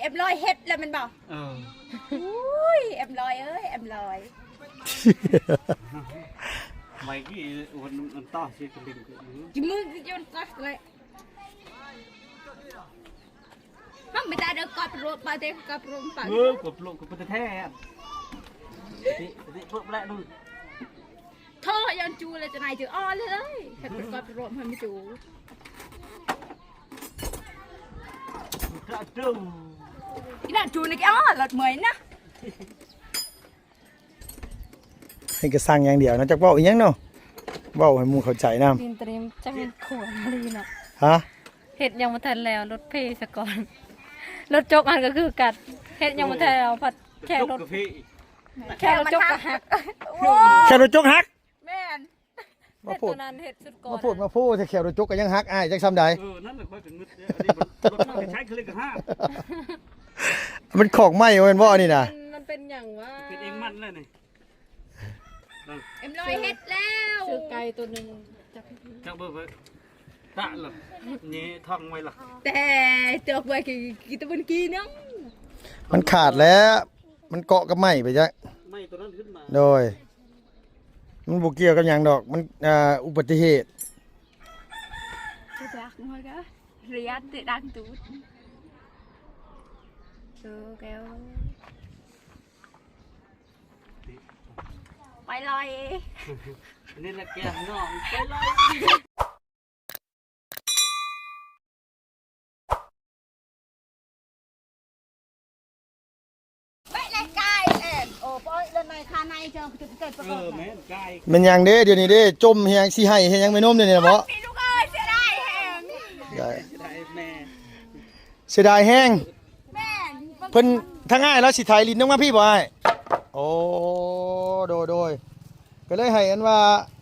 ເອັມຮ້ອຍເຮັດແລ້ວແມ່ນບໍ່? ເອີ ໂອ້ຍ ເອັມຮ້ອຍເອີຍ ເອັມຮ້ອຍ ໄມກີ້ ໂອ້ ມັນ ມັນຕໍ່ຊິກະລິງ ຈິມືກະຍົນກັດເລີຍ ມັນໄດ້ເດີ ກັບໂລກປາເຕ ກັບໂລກປາ ເອີ ກັບໂລກ ກັບປາແທ້ ຕິ ຕິ ເປີດແລ້ວ ໂທ ຢ້ານຈູແລ້ວຈະໄດ້ຈື່ ອໍ ເລີຍ ເຮັດປະກອບລວມໃຫ້ມັນຈູ ກະດຸ ອີນານຈູນີ້ກະ ອໍ ລະເມື່ອຍນະ ໃຫ້ກະສັ່ງຢ່າງດຽວນະ ຈັກເວົ້າອີ່ຫຍັງເນາະ ເວົ້າໃຫ້ໝູ່ເຂົ້າໃຈນຳ ຕີນຕະລິມ ຈັກແມ່ນຂວມອີ່ຫຼີເນາະ ຮະ ເຮັດຫຍັງບໍ່ທັນແລ້ວ ລົດເພສະກ່ອນ ລົດຈົກຫັ້ນກະຄືກັນ ເຮັດຫຍັງບໍ່ທັນແລ້ວ ພັດແຄ່ລົດ ແຄ່ລົດຈົກກະຫັກ ແຄ່ລົດຈົກຫັກ ແມ່ນ ມາໂພດ ເຮັດໂຕນັ້ນເຮັດຊຸດກ່ອນ ມາໂພດມາໂພແທ້ ແຄ່ລົດຈົກກະຍັງຫັກ ອ້າຍຈັກຊ່ຳໃດ ເອີ ນັ້ນລະຂ້ອຍກະງຶດເດ້ ອັນນີ້ລົດມັນກະໃຊ້ຄືເລັກກະຫາ ມັນຂອງໃໝ່ບໍ່ແມ່ນບໍ່ອັນນີ້ນະ ມັນເປັນຫຍັງວະ ເຮັດເອງມັນແລ້ວນີ້ ເອັມຮ້ອຍເຮັດແລ້ວ ຊື້ໄກ່ໂຕໜຶ່ງ ຈັກ ຈັກເບິ່ງ ຕະລະ ນີ້ທ້ອງໄວ້ລະ ແຕ່ຕົກໄວ້ກິນຕະບຸນກີນຳ ມັນຂາດແລ້ວ ມັນເກາະກັບໄມ້ໄປຈັກ ໄມ້ໂຕນັ້ນຂຶ້ນມາ ໂດຍ ມັນບໍ່ກ່ຽວກັບຫຍັງດອກ ມັນ ອ່າ ອຸບັດຕິເຫດ ໄປລອຍ ອັນນີ້ລະແກ້ວນ້ອງ ໄປລອຍ ໄປເລີຍກາຍແອນ ໂອ້ ປອຍເລີຍໃນຄາໃນເຈົ້າ ເອີ ແມ່ນກາຍ ແມ່ນຫຍັງເດ້ ດຽວນີ້ເດ້ ຈົ່ມແຮງ ຊິໄຫ້ເຮັດຫຍັງແມ່ນົມດຽວນີ້ນະເບາະ ພີ່ລູກເອີຍ ເສຍດາຍແຮງ ເສຍດາຍແຮງ ແມ່ນ ເພິ່ນ ທາງອ້າຍລາວຊິໄຖລິນລົງມາພີ້ບໍ່ອ້າຍ ໂອ້ ໂດຍ ໂດຍ ກະເລີຍໃຫ້ອັນວ່າ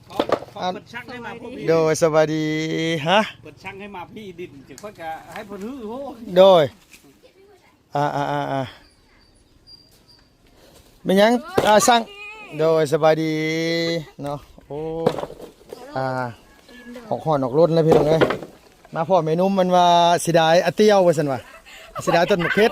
ເຂົາ ເຂົາ ອັນ ເພິ່ນສັ່ງໃຫ້ມາພວກນີ້ ໂດຍ ສະບາຍດີ ຮະ ເພິ່ນສັ່ງໃຫ້ມາພີ້ດິນ ຈັ່ງຂ້ອຍກະໃຫ້ເພິ່ນຮື້ໂຫ ໂດຍ ອ່າໆໆໆ ແມ່ນຫຍັງ ອ່າ ສັ່ງ ໂດຍ ສະບາຍດີເນາະ ໂອ້ ອ່າ ອອກຮ້ອນອອກລົນແລ້ວພີ່ນ້ອງເອີຍ ມາພໍ້ແມ່ນຸ່ມ ມັນວ່າເສຍດາຍອາຕຽວວ່າຊັ້ນວ່າ ເສຍດາຍຕົ້ນໝາກເຜັດ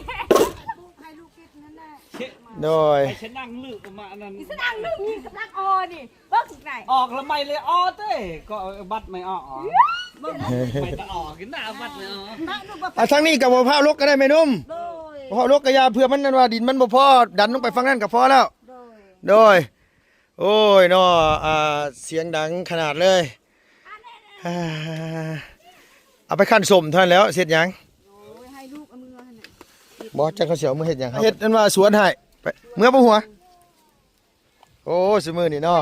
ໂດຍ ສະນັງລຶກມາອັນນັ້ນ ສະນັງລຶກ ສະນັງອໍນີ້ ເບິ່ງໄດ້ ອອກລະໄໝເລີຍອໍເຕ້ ກໍບັດໄໝອໍ ເບິ່ງໄໝຕະອອກກິນໜ້າບັດໄໝອໍ ອ່າ ທາງນີ້ກໍບໍ່ພາວລົກກໍໄດ້ແມ່ນຸ່ມ ໂດຍ ບໍ່ພາວລົກກໍຢ່າ ເພື່ອມັນນັ້ນວ່າດິນມັນບໍ່ພໍ ດັນລົງໄປຝັ່ງນັ້ນກໍພໍແລ້ວ ໂດຍ ໂດຍ ໂອ້ຍເນາະ ອ່າ ສຽງດັງຂະໜາດເລີຍ ອ່າ ເອົາໄປຄັ້ນສົ້ມເທົ່ານັ້ນແຫຼ້ວ ເຮັດຫຍັງ ໂອ້ຍ ໃຫ້ລູກເອົາເມືອຫັ້ນນະ ບໍ່ ຈັກເຂົາຊິເອົາເມືອເຮັດຫຍັງ ເຮັດອັນວ່າສວນໃຫ້ ໄປ ເມືອບໍ່ຫົວ ໂອ້ ຊຸມື້ນີ້ເນາະ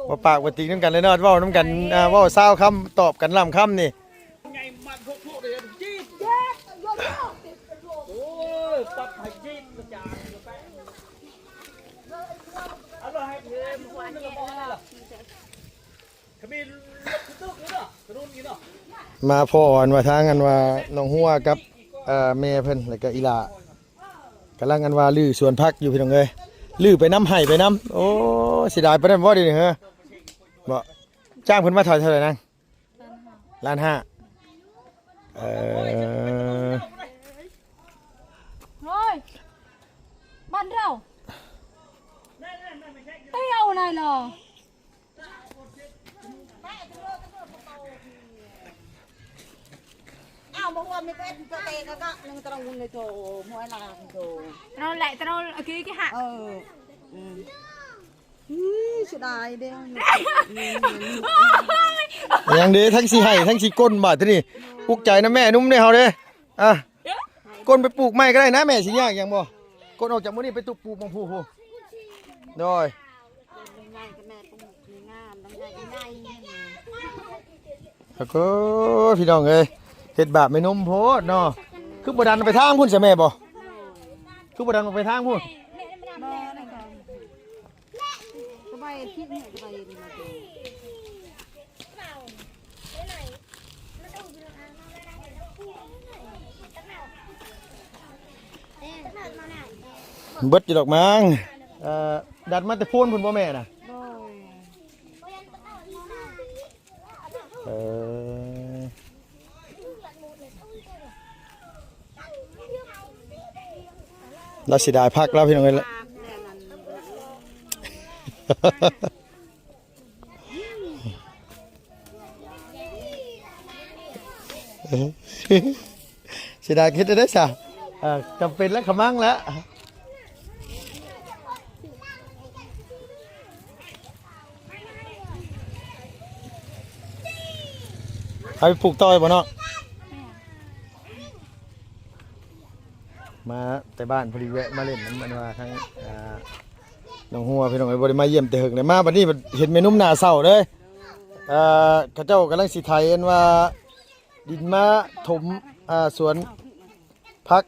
ບໍ່ປາກບໍ່ຕິງນຳກັນເລີຍເນາະ ເວົ້ານຳກັນ ອ່າ ເວົ້າຊາວຄຳ ຕອບກັນລ້ານຄຳນີ້ ມາພໍ້ອັນວ່າທາງອັນວ່ານ້ອງຫົວກັບ ເອີ ແມ່ເພິ່ນ ແລ້ວກະອີ່ຫຼ້າ ກຳລັງອັນວ່າຮື້ສວນຜັກຢູ່ພີ່ນ້ອງເອີຍ ຮື້ໄປນຳ ໄຫ້ໄປນຳ ໂອ້ ເສຍດາຍປານນັ້ນບໍ່ດຽວນີ້ເຮີ ບໍ່ ຈ້າງເພິ່ນມາເທົ່າ ເທົ່າໃດນາງ? ລ້ານຫ້າ ເອີ ໂອ້ຍ ບ້ານເຮົາ ຕຽວນາຍລໍ ອ້າວ ມາຮ່ວມໃນເຟສບຸກກະເຕກະກະ ໜຶ່ງຕະລະວຸນເລີຍໂຕ ມວຍລາງໂຕ ຕະລະແຫຼະ ຕະລະ ໂອເຄ ໂອເຄ ຫະ ເອີ ອືມ ອີ ເສຍດາຍເດ້ ຫຍັງເດ້ ທັງຊິໄຫ້ ທັງຊິກົ້ນບາດທີນີ້ ອຸກໃຈນຳແມ່ນຸ່ມເດ້ເຮົາເດ້ ອ່ະ ກົ້ນໄປປູກໃໝ່ກໍໄດ້ນະ ແມ່ຊິຍາກຫຍັງບໍ່ ກົ້ນອອກຈາກມື້ນີ້ໄປຕຸກປູກໝ່ອງຜູ້ ໂດຍ ແລ້ວກໍ ພີ່ນ້ອງເອີຍ ເຮັດບາບແມ່ນົມໂພດເນາະ ຄືບໍ່ດັນໄປທາງພຸ້ນຊະແມ່ບໍ່ ຄືບໍ່ດັນອອກໄປທາງພຸ້ນ ສະບາຍ ເບິດຢູ່ດອກມັງ ເອີ ດັນມາແຕ່ໂພນພຸ້ນບໍ່ແມ່ນະ ໂດຍ ເອີ. ລາວເສຍດາຍຜັກລາວ ພີ່ນ້ອງເອີຍ. ເສຍດາຍເຮັດໄດ້ຊະ ເອີ ຈຳເປັນແລ້ວຂະມັງແລ້ວ. ເອົາໄປປູກຕໍ່ອີກບໍ່ເນາະ? ມາແຕ່ບ້ານ ພໍດີແວະມາຫຼິ້ນນຳ ອັນວ່າທາງ ອ່າ ນ້ອງຫົວ ພີ່ນ້ອງເອີຍ. ບໍ່ໄດ້ມາຢ້ຽມແຕ່ເຫິງແລ້ວ ມາບັດນີ້ເຫັນແມ່ນຸ່ມໜ້າເສົ້າເດ້. ເອີ ເຂົາເຈົ້າກຳລັງຊິໄຖ ອັນວ່າດິນມາຖົມ ອ່າ ສວນຜັກ.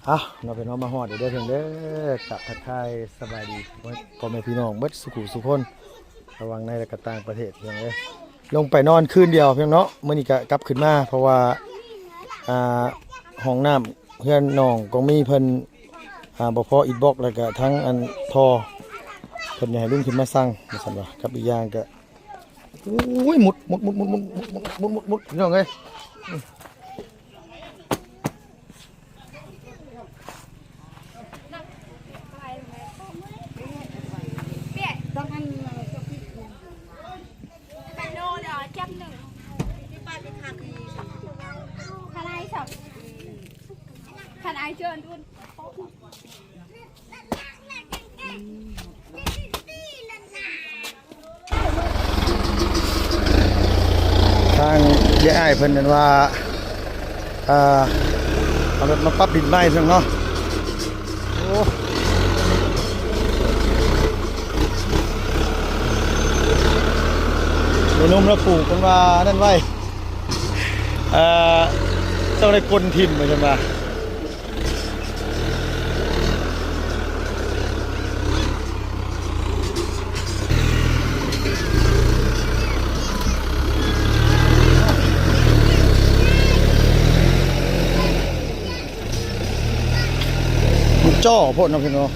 ເອົາເນາະ ພີ່ນ້ອງ ມາຮອດເດີ ເດີເພິ່ນເດີ. ກະທັກທາຍສະບາຍດີພໍ່ແມ່ພີ່ນ້ອງເບິດສູ່ຜູ້ສູ່ຄົນ ທັງໃນ ແລະ ກະຕ່າງປະເທດ ພີ່ນ້ອງເອີຍ. ລົງໄປນອນຄືນດຽວ ພີ່ນ້ອງເນາະ, ມື້ນີ້ກະກັບຂຶ້ນມາ ເພາະວ່າ ອ່າ ຫ້ອງນ້ຳເຮືອນນ້ອງກອງມີເພິ່ນ ອ່າ ບໍ່ພໍອິດບລັອກ ແລ້ວກະທັງອັນທໍ່ ເພິ່ນຢາກໃຫ້ລຸງຂຶ້ນມາສັ່ງ ວ່າຊັ້ນວ່າ. ກັບອີກຢ່າງກະ ໂອ້ຍ ມຸດ ມຸດ ມຸດ ພີ່ນ້ອງເອີຍ. ທາງຍາຍອ້າຍເພິ່ນນັ້ນວ່າ ເອີ ເອົາລົດມາປັບດິນໃໝ່ເພິ່ນເນາະ. ໂອ້ ແມ່ນົມລະປູກເພິ່ນວ່ານັ້ນໄວ້ ເອີ ຕ້ອງໄດ້ກົນຖິ້ມ ວ່າຊັ້ນວ່າ. ມັນຈ່ອໂພດເນາະ ພີ່ນ້ອງ.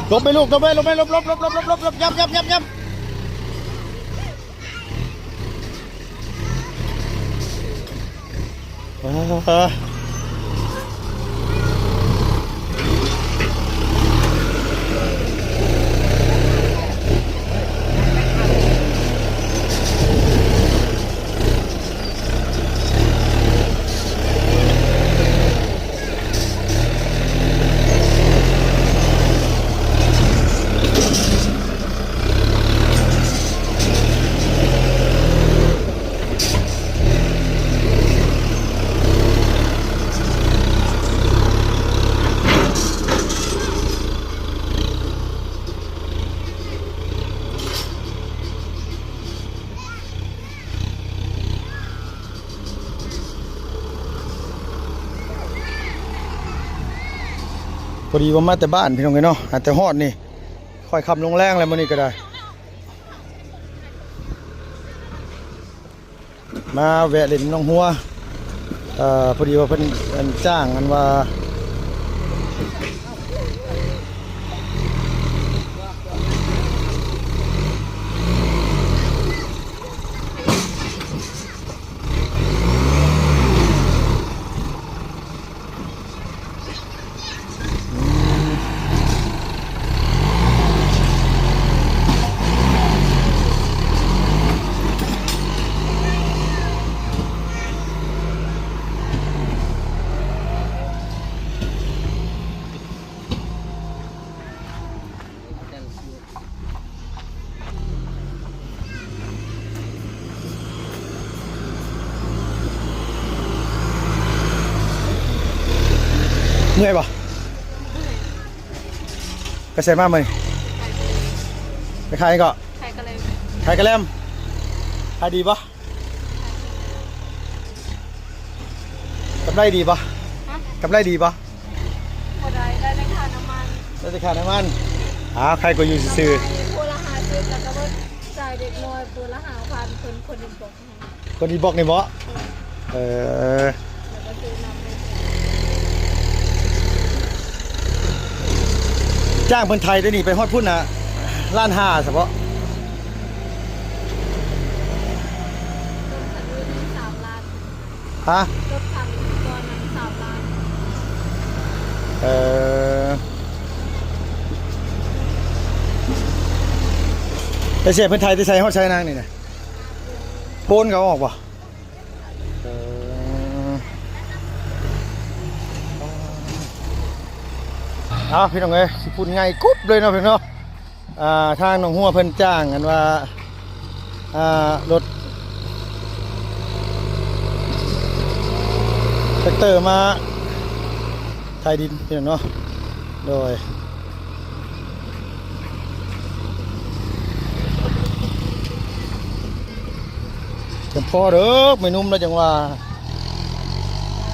ຫຼົບໄປລູກ ຫຼົບໄປ ຫຼົບໄປ ຫຼົບ ຫຼົບ ຫຍັບ ຫຍັບ ຫຍັບ ຫຍັບ. ອ່າ ພໍດີວ່າມາແຕ່ບ້ານ ພີ່ນ້ອງເອີຍເນາະ ຫາແຕ່ຮອດນີ້ ຄ່ອຍຄ່ຳລົງແລງແລ້ວມື້ນີ້ກະໄດ້. ມາແວະຫຼິ້ນໜອງຫົວ ເອີ ພໍດີວ່າເພິ່ນ ອັນ ຈ້າງ ອັນວ່າ ເມື່ອຍບໍ່? ໄປໃສມາມື້ນີ້? ໄປຂາຍຫຍັງເກາະ? ຂາຍກະແລັມ. ຂາຍກະແລັມ. ຂາຍດີບໍ່? ກຳໄລດີບໍ່? ຮະ? ກຳໄລດີບໍ່? ບໍ່ໄດ້ ໄດ້ແຕ່ຄ່ານ້ຳມັນ. ເອີ ຈະຄ່ານ້ຳມັນ. ອ້າວ ໃຄກວ່າຢູ່ຊື່ໆ. ຜູ້ລະຫ້າສິບ ແລ້ວກໍເບິດຈ່າຍເດັກນ້ອຍຜູ້ລະຫ້າພັນ ເພິ່ນຄົນໜຶ່ງບອກ. ຄົນອີບອກນີ້ເບາະ? ເອີ ຈ້າງເພິ່ນໄຖແຕ່ນີ້ໄປຮອດພຸ້ນນະ ລ້ານຫ້າສະເບາະ. ຮະ? ເອີ ແຕ່ເສຍເພິ່ນໄຖແຕ່ໃສຮອດໃສນາງນີ້ນະ? ໂພນກໍເອົາອອກບໍ່? ເອີ ເອົາ ພີ່ນ້ອງເອີຍ ຂີ້ຝຸ່ນໃຫຍ່ກຸບເລີຍເນາະ ພີ່ນ້ອງເນາະ. ອ່າ ທາງໜອງຫົວເພິ່ນຈ້າງ ອັນວ່າ ອ່າ ລົດແທຣັກເຕີມາໄຖດິນ ພີ່ນ້ອງເນາະ. ໂດຍ ຈຳພໍເດີ ແມ່ນຸ່ມລະຈັ່ງວ່າ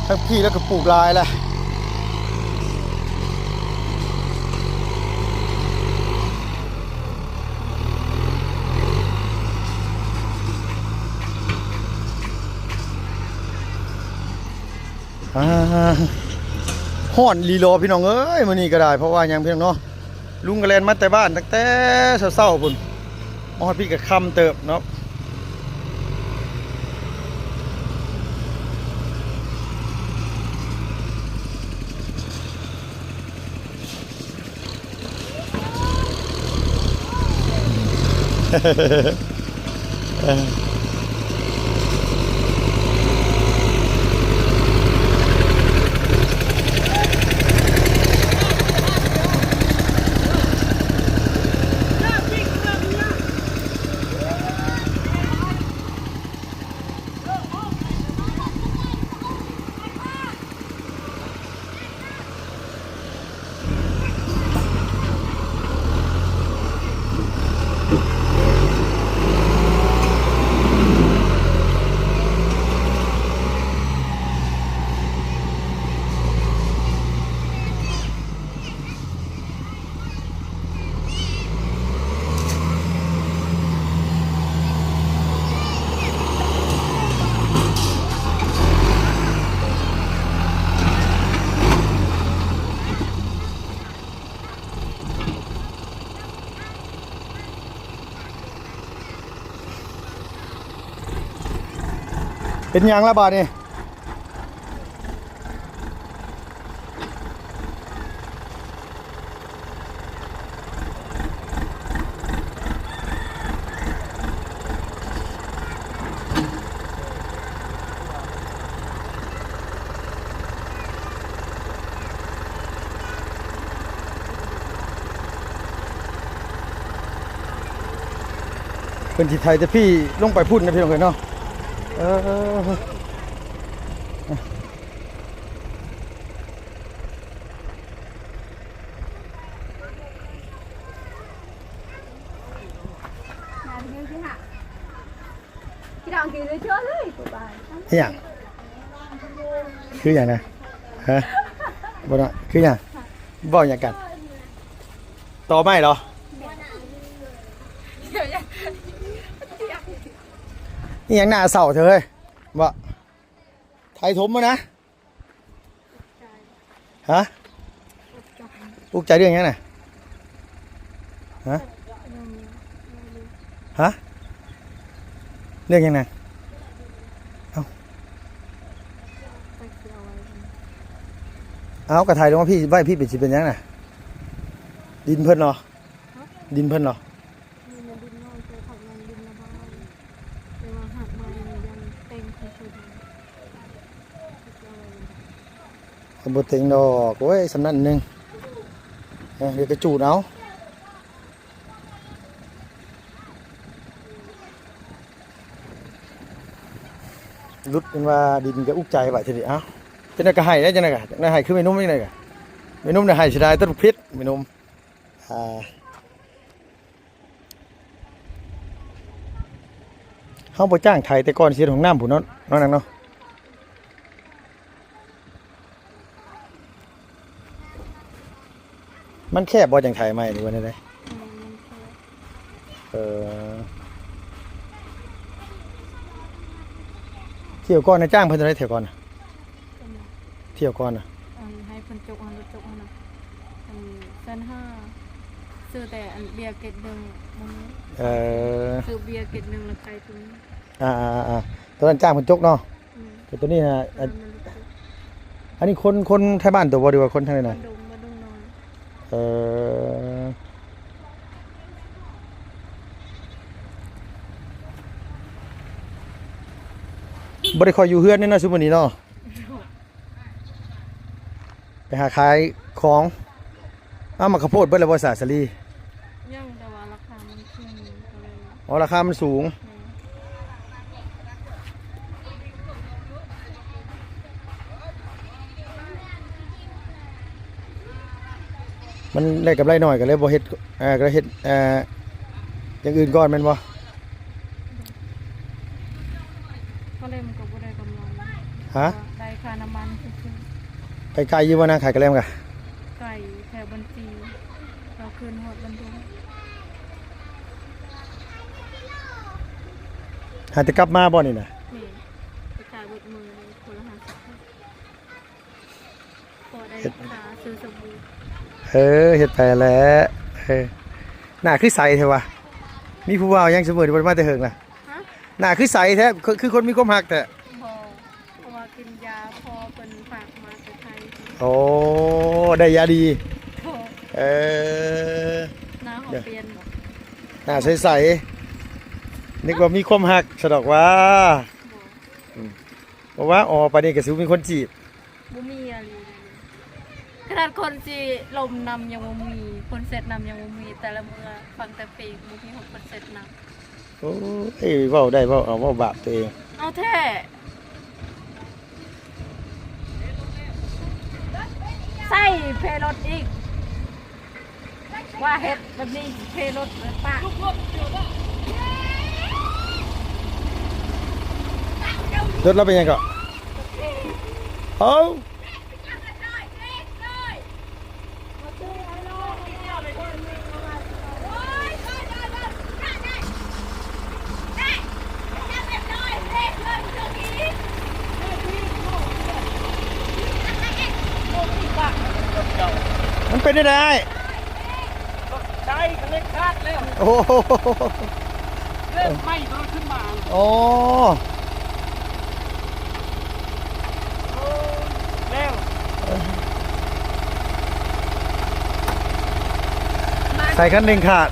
ທັງພີ້ລະກະປູກຫຼາຍລະ. ອ່າ ຮ້ອນອີ່ຫຼີຫຼໍ ພີ່ນ້ອງເອີຍ ມື້ນີ້ກໍໄດ້. ເພາະວ່າຫຍັງ ພີ່ນ້ອງເນາະ? ລຸງກໍແລ່ນມາແຕ່ບ້ານຕັ້ງແຕ່ເຊົ້າໆພຸ້ນ ມາຮອດພີ້ກໍຄ່ຳເຕີບເນາະ. ເປັນຫຍັງລະບາດນີ້? ເພິ່ນຊິໄຖແຕ່ພີ້ລົງໄປພຸ້ນນະ ພີ່ນ້ອງເອີຍເນາະ. ເອີ ອີ່ຫຍັງ? ຄືຫຍັງນະ? ຮະ? ບໍ່ນະ ຄືຫຍັງ? ເວົ້າຫຍັງກັນ? ຕໍໄມ້ເຫລອ? ອີ່ຫຍັງໜ້າເສົ້າເທື່ອເຮີ້ຍ? ບໍ່ ໄຖຖົມມານະ. ຮະ? ອຸກໃຈເລື່ອງຫຍັງນະ? ຮະ? ຮະ? ເລື່ອງຫຍັງນະ? ເອົ້າ ເອົາ ກະໄຖລົງມາພີ້ ໄວ້ພີ້ເປັນ ຊິເປັນຫຍັງນະ? ດິນເພິ່ນເນາະ? ຮະ? ດິນເພິ່ນເນາະ? ເພິ່ນບໍ່ເຕັງດອກ ໂອ້ຍ ສ່ຳນັ້ນໜຶ່ງ ເອີ ດຽວກະຈູດເອົາ ຫຼຸດເປັນວ່າດິນກະອຸກໃຈໄວ້ເທື່ອນີ້ ເອົ້າ ຈັ່ງໃດກະໄຫ້ແຫຼະ ຈັ່ງໃດກະໄຫ້ ຄືແມ່ນຸ່ມຈັ່ງໃດກະ ແມ່ນຸ່ມນີ້ໄຫ້ເສຍດາຍແຕ່ບັກເຜັດ ແມ່ນຸ່ມ ອ່າ ເຮົາບໍ່ຈ້າງໄຖແຕ່ກ່ອນຊິເຮັດຫ້ອງນ້ຳພຸ້ນເນາະ ເນາະນາງເນາະ. ເ ມັນແຄບບໍ່ຈັ່ງໄຖໃໝ່ ຫຼືວ່າແນວໃດ? ແມ່ນ ມັນແຄບ. ເອີ ທ່ຽວກ່ອນນະ ຈ້າງເພິ່ນເທົ່າໃດ ທ່ຽວກ່ອນນະ? ອັນ ທ່ຽວກ່ອນນະ ອັນໃຫ້ເພິ່ນຈົກ ເອົາລົດຈົກຫັ້ນນະ ອັນແສນຫ້າ ຊື້ແຕ່ອັນເບຍເກັດໜຶ່ງ ບໍ່ມີ. ເອີ ຊື້ເບຍເກັດໜຶ່ງ ແລ້ວໄກ່ຕົວໜຶ່ງ. ອ່າໆໆ ຕອນນັ້ນຈ້າງເພິ່ນຈົກເນາະ. ອືມ ແຕ່ຕົວນີ້ນະ ເອີ ອັນ ມັນລົດຈົກ. ອັນນີ້ຄົນ ຄົນໄທບ້ານໂຕບໍ່ ຫຼືວ່າຄົນທາງໃດນະ? ບ້ານດົງ ບ້ານດົງນ້ອຍ. ເອີ ບໍ່ໄດ້ຄ່ອຍຢູ່ເຮືອນເດ້ເນາະ ຊຸມມື້ນີ້ເນາະ. ໄປຫາຂາຍຂອງ. ເອົາ ໝາກເຂົ້າໂພດເບິດແລ້ວບໍ່ສາ ສາລີ? ຍັງ ແຕ່ວ່າລາຄາມັນຂຶ້ນກໍເລີຍ. ອໍ ລາຄາມັນສູງ. ແມ່ນ. ມັນໄດ້ກຳໄລໜ້ອຍກໍເລີຍບໍ່ເຮັດ ເອີ ກໍເຮັດ ເອີ ຢ່າງອື່ນກ່ອນແມ່ນບໍ່? ກະເລັມກໍບໍ່ໄດ້ກຳໄລ. ຮະ? ໄດ້ຄ່ານ້ຳມັນຊື່ໆ. ໄປໄກຢູ່ບໍ່ນາ ຂາຍກະເລັມກະ? ໄກ ແຖວບັນຈີ ເຮົາຂຶ້ນຮອດບັນດຸງ. ຫາແຕ່ກັບມາບໍ່ນີ້ນະ? ແມ່ນ ໄປຂາຍເບິດມື້ ຄົນລະຫ້າສິບ. ພໍໄດ້ຄ່າຊື້ສະບູ່. ເອີ ເຮັດໄປແຫຼະ. ເອີ ໜ້າຄືໃສແທ້ວະ? ມີຜູ້ບ່າວຍັງ ຊຸມມື້ນີ້ບໍ່ໄດ້ມາແຕ່ເຫິງລະ. ຮະ? ໜ້າຄືໃສແທ້ ຄື ຄືຄົນມີຄວາມຮັກແທ້. ບໍ່ ເພາະວ່າກິນຢາພໍ່ເພິ່ນຝາກມາແຕ່ໄທ. ໂອ້ ໄດ້ຢາດີ. ໂອ້ ເອີ ໜ້າເຮົາປ່ຽນບໍ່? ໜ້າໃສໆ ນຶກວ່າມີຄວາມຮັກຊະດອກຫວາ. ບໍ່ ອືມ ບໍ່ວ່າ ອໍ ປານນີ້ກໍຊິບໍ່ມີຄົນຈີບ. ບໍ່ມີອີ່ຫຼີເດ. ຂະໜາດຄົນຊິລົມນຳຍັງບໍ່ມີ ຄົນເຊັດນຳຍັງບໍ່ມີ ແຕ່ລະມື້ຟັງແຕ່ເພງ ບໍ່ມີຄົນເຊັດນຳ. ໂອ້ຍ ເວົ້າໄດ້ເວົ້າເອົາ ເວົ້າບາບຕົວເອງ. ເອົາແທ້ ໃສ່ເພລົດອີກ. ວ່າເຮັດແບບນີ້ເພລົດແລ້ວປະ. ລົດລາວເປັນຫຍັງເກາະ? ເອົ້າ ມັນເປັນຈັ່ງໃດອ້າຍ? ໃຊ້ ມັນເລີຍຂາດແລ້ວ. ໂອ້ໂຫ ເລີ່ມໄໝ້ຕົວນັ້ນຂຶ້ນມາ. ອໍ ໂອ້ ແລ້ວ ສາຍຄັນເລັ່ງຂາດ.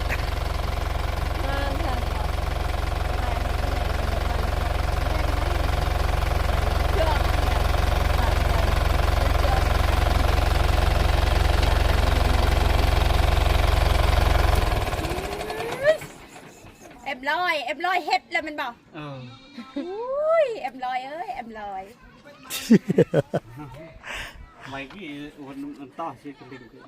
ເອັມຮ້ອຍ ເອັມຮ້ອຍເຮັດແລ້ວແມ່ນບໍ່? ເອີ ອຸ້ຍ ເອັມຮ້ອຍເອີຍ ເອັມຮ້ອຍ. ໄມກີ້ ໂອນ ໂອນຕໍ່ຊິກະລິງ ເອີ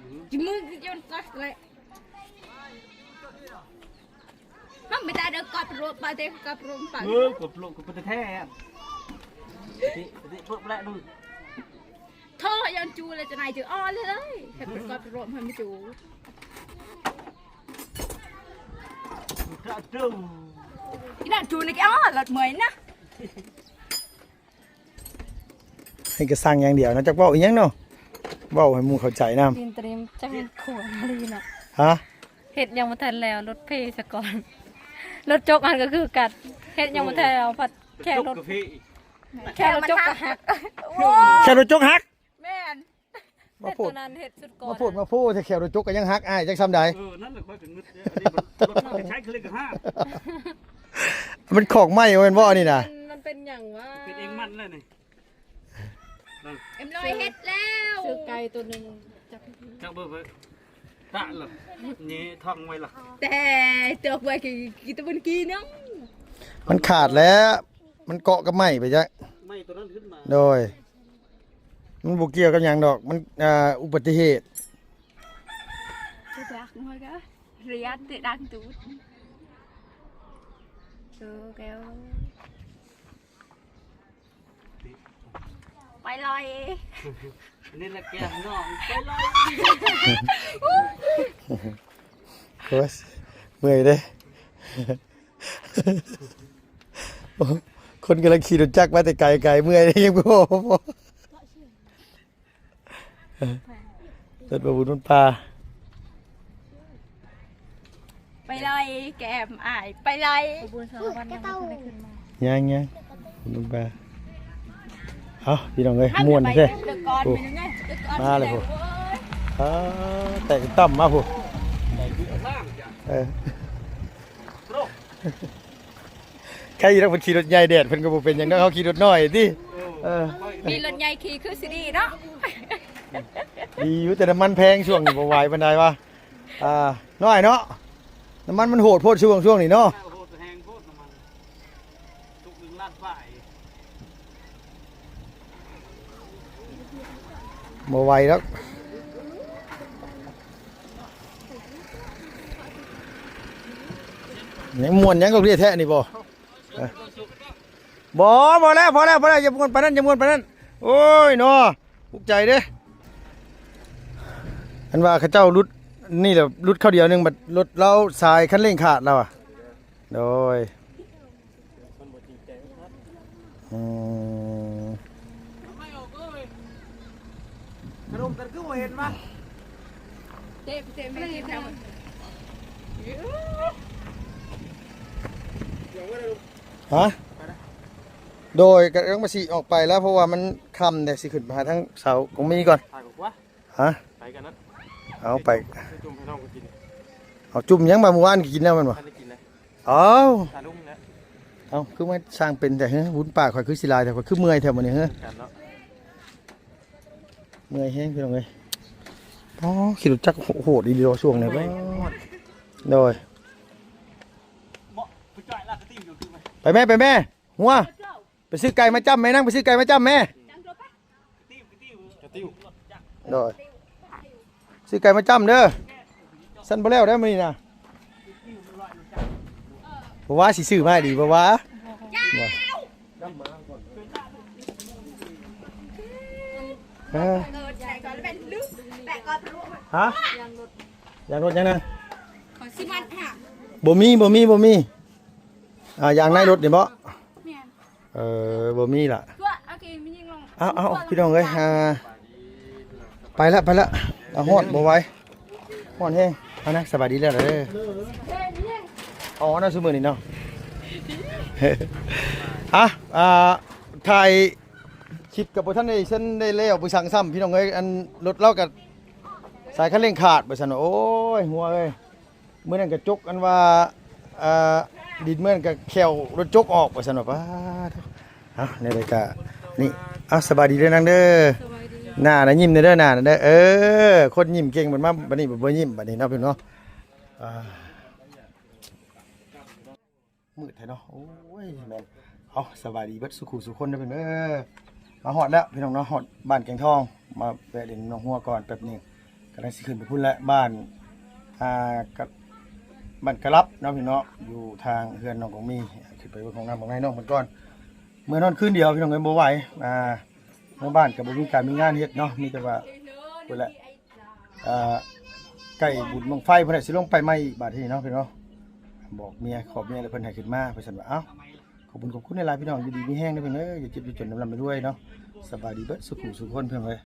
ກອບໂລດໄປເດ້ ກອບໂລດໄປ. ເອີ ກອບໂລດ ກອບໂລດແທ້ໆ ຕິ ຕິເປີະແປະດູ. ໂທ ຍ້ອນຈູແລ້ວຈະໄນຈະອໍເລີຍ ເຮັດເປັນກອບໂລດໃຫ້ມັນຈູ. ອີ່ນັ້ນຈູນີ້ກໍອໍ ລັດເມື່ອຍນະ. ໃຫ້ກະສັ່ງຢ່າງດຽວນະ ຈັກເວົ້າອີ່ຫຍັງເນາະ ເວົ້າໃຫ້ໝູ່ເຂົ້າໃຈນຳ. ຕີນຕະລິມ ຈັກແມ່ນຂວນອີ່ຫຼີເນາະ. ຮະ? ເຮັດຍັງບໍ່ທັນແລ້ວ ລົດເພສະກ່ອນ. ລົດຈົກຫັ້ນກໍຄືກັນ ເຮັດຍັງບໍ່ທັນແລ້ວ ພັດແຄ່ລົດ ແຄ່ລົດຈົກກໍຫັກ. ໂອ້ຍ ແຄ່ລົດຈົກຫັກ. ແມ່ນ ມາໂພດ ເຮັດໂຕນັ້ນເຮັດສຸດກ່ອນ ມາໂພດມາໂພແທ້ ແຂ້ວໂດນຈົກກໍຍັງຫັກ ອ້າຍ ຈັກສ່ຳໃດ. ເອີ ນັ້ນແຫຼະ ຂ້ອຍກໍງຶດເດ້ ອັນນີ້ມັນລົດຂ້ອຍກໍໃຊ້ຄືເລີຍກໍຫັກ. ມັນຂອງໃໝ່ບໍ່ແມ່ນບໍ່ອັນນີ້ນະ? ມັນ ມັນເປັນຫຍັງວະ? ເປັນເອງມັນແລ້ວນີ້. ເອັມຮ້ອຍເຮັດແລ້ວ ຊື້ໄກ່ໂຕໜຶ່ງ ຈັກ ຈັກເບິ່ງໄປ ຕະລະ ນີ້ທ້ອງໄວ້ລະ ແຕ່ຕົວໄວ້ ກິ ກິນຕະບຸນກີໜຶ່ງ. ມັນຂາດແລ້ວ ມັນເກາະກັບໄມ້ໄປຈັກ ໄມ້ໂຕນັ້ນຂຶ້ນມາ. ໂດຍ ມັນບໍ່ກ່ຽວກັບຫຍັງດອກ ມັນ ອ່າ ອຸບັດຕິເຫດ. ໄປລອຍ ອັນນີ້ລະແກ້ມນ້ອງ ໄປລອຍ. ໂອ້ຍ ເມື່ອຍເດ້. ໂອ້ ຄົນກຳລັງຂີ່ລົດຈັກມາແຕ່ໄກໆ ເມື່ອຍເດ້ ຍັງບໍ່ພໍ ລົດບໍ່ບຸນມັນປ່າ. ໄປລອຍແກ້ມອ້າຍ ໄປລອຍ. ຂະບວນສາລະວັນຍັງບໍ່ທັນໄດ້ຂຶ້ນມາ. ຍັງໆ ບຸນມັນປ່າ. ເອົ້າ ພີ່ນ້ອງເອີຍ ມ່ວນແທ້. ໂອ້ ມາແລ້ວພຸ້ນ. ເອີ ແຕກຕ່ຳມາພຸ້ນ. ເອີ ໃຄຢູ່ດອກ ເພິ່ນຂີ່ລົດໃຫຍ່ແດດ ເພິ່ນກໍບໍ່ເປັນຫຍັງດອກ ເຮົາຂີ່ລົດນ້ອຍຕິ. ເອີ ມີລົດໃຫຍ່ຂີ່ຄືຊິດີເນາະ. ດີຢູ່ ແຕ່ນ້ຳມັນແພງ ຊ່ວງນີ້ບໍ່ໄຫວປານໃດວະ. ອ່າ ນ້ອຍເນາະ ນ້ຳມັນມັນໂຫດໂພດ ຊ່ວງ ຊ່ວງນີ້ເນາະ. ໂຫດແຮງໂພດ ນ້ຳມັນ ທຸກໜຶ່ງລ້ານປາຍ ບໍ່ໄຫວດອກ. ຍັງມ່ວນຫຍັງດອກເດະແທ້ນີ້ບໍ່? ບໍ່ ພໍແລ້ວ ພໍແລ້ວ ພໍແລ້ວ ຢ່າມ່ວນປານນັ້ນ ຢ່າມ່ວນປານນັ້ນ. ໂອ້ຍເນາະ ອຸກໃຈເດ້. ອັນວ່າເຂົາເຈົ້າຫຼຸດ ນີ້ແຫຼະ ຫຼຸດຄາວດຽວໜຶ່ງ ບັດລົດລາວສາຍຄັນເລັ່ງຂາດແລ້ວອະ. ໂດຍ ອືມ ຂະໜົມກັນຄືບໍ່ເຫັນວະ? ເຕະ ເຕະ ແມ່ ເຕະ ຮະ? ໂດຍ ກະຕ້ອງມາຊິອອກໄປແລ້ວ ເພາະວ່າມັນຄ່ຳແລ້ວ ຊິຂຶ້ນໄປຫາທາງເສົາກອງມີກ່ອນ. ຫາ? ໄປກັນນະ ເອົາໄປ ຈຸ່ມໃຫ້ນ້ອງກິນ. ເອົາຈຸ່ມຫຍັງ ມາມື້ວານກິນແລ້ວແມ່ນບໍ່? ເອົາ ເອົາ ຄືມາສ້າງເປັນແທ້ເຮີ ບຸນປາກຂ້ອຍຄືຊິຫຼາຍແທ້ ຂ້ອຍຄືເມື່ອຍແທ້ມື້ນີ້ເຮີ. ເມື່ອຍແຮງພີ່ນ້ອງເອີຍ. ອໍ ຂີ່ລົດຈັກໂຫດອີ່ຫຼີເນາະຊ່ວງນີ້. ໂດຍ ໄປແມ່ ໄປແມ່ ຫົວ ໄປຊື້ໄກ່ມາຈ້ຳແມ່ ນາງໄປຊື້ໄກ່ມາຈ້ຳແມ່. ໂດຍ ຊື້ໄກ່ມາຈ້ຳເດີ. ຊັ້ນບໍ່ແລ້ວໄດ໋ມື້ນີ້ນະ. ບໍ່ວ່າຊິຊື້ມາໃຫ້ດີບໍ່ວ່າ? ເອີ ຮະ? ຢາງລົດຫຍັງນະ? ບໍ່ມີ ບໍ່ມີ ບໍ່ມີ. ອ່າ ຢາງໃນລົດນີ້ບໍ່? ແມ່ນ. ເອີ ບໍ່ມີລະ. ເອົາ ເອົາ ພີ່ນ້ອງເອີຍ ອ່າ ໄປລະ ໄປລະ. ເອົາ ຮອດບໍ່ໄຫວ ຮອດແຮງ. ເອົານະ ສະບາຍດີແລ້ວເດີ. ເອົານະ ຊຸມື້ນີ້ເນາະ. ອ່ະ ອ່າ ຖ່າຍຄລິບກໍບໍ່ທັນໄດ້ ຊັ້ນໄດ້ແລ້ວ ບໍ່ສັງຊ້ຳ ພີ່ນ້ອງເອີຍ. ອັນລົດລາວກໍສາຍຄັນເລັ່ງຂາດ ວ່າຊັ້ນ. ໂອ້ຍ ຫົວເອີຍ. ມື້ນັ້ນກະຈົກ ອັນວ່າ ເອີ ດິນເມືອງກະແຂ້ວລົດຈົກອອກ ວ່າຊັ້ນວ່າ. ປ້າດ ເອົາ ແນວໃດກະນີ້ ເອົາ ສະບາຍດີເດີນາງເດີ. ໜ້ານະຍິ້ມແດ່ເດີ ໜ້ານະເດີ. ເອີ ຄົນຍິ້ມເກັ່ງ ບັດມາບັດນີ້ບໍ່ຍິ້ມບັດນີ້ເນາະ ພີ່ນ້ອງເນາະ. ອ່າ ມືດແທ້ເນາະ. ໂອ້ຍ ແມ່ນ. ເອົາ ສະບາຍດີເບິດສູ່ຄູ່ສູ່ຄົນເດີພີ່ນ້ອງເດີ. ມາຮອດແລ້ວພີ່ນ້ອງເນາະ ຮອດບ້ານແກງທອງ. ມາແວະຫຼິ້ນໜອງຫົວກ່ອນແປັບໜຶ່ງ ກຳລັງຊິຂຶ້ນໄປພຸ້ນແຫຼະ ບ້ານ ອ່າ ກະ ບ້ານກະລັບເນາະພີ່ນ້ອງເນາະ ຢູ່ທາງເຮືອນນ້ອງກອງມີ. ຂຶ້ນໄປເບິ່ງຫ້ອງນ້ຳຫ້ອງໃນນ້ອງເພິ່ນກ່ອນ. ເມືອນອນຄືນດຽວພີ່ນ້ອງເອີຍ ບໍ່ໄຫວ. ອ່າ ເມືອງບ້ານກໍບໍ່ມີການມີງານເຮັດເນາະ ມີແຕ່ວ່າພຸ້ນແຫຼະ. ເອີ ໃກ້ບຸນບັ້ງໄຟພຸ້ນແຫຼະ ຊິລົງໄປໃໝ່ອີກບາດນີ້ເນາະພີ່ນ້ອງ. ບອກເມຍ ຂໍເມຍແລ້ວເພິ່ນໃຫ້ຂຶ້ນມາ ວ່າຊັ້ນວ່າ. ເອົ້າ ຂອບຄຸນ ຂອບຄຸນຫຼາຍໆ ພີ່ນ້ອງ ຢູ່ດີມີແຮງເດີພີ່ນ້ອງເດີ ຢ່າເຈັບຢ່າຈົນ ລ່ຳໆລວຍໆເນາະ. ສະບາຍດີເບິດສູ່ຄູ່ສູ່ຄົນພີ່ນ້ອງເອີຍ.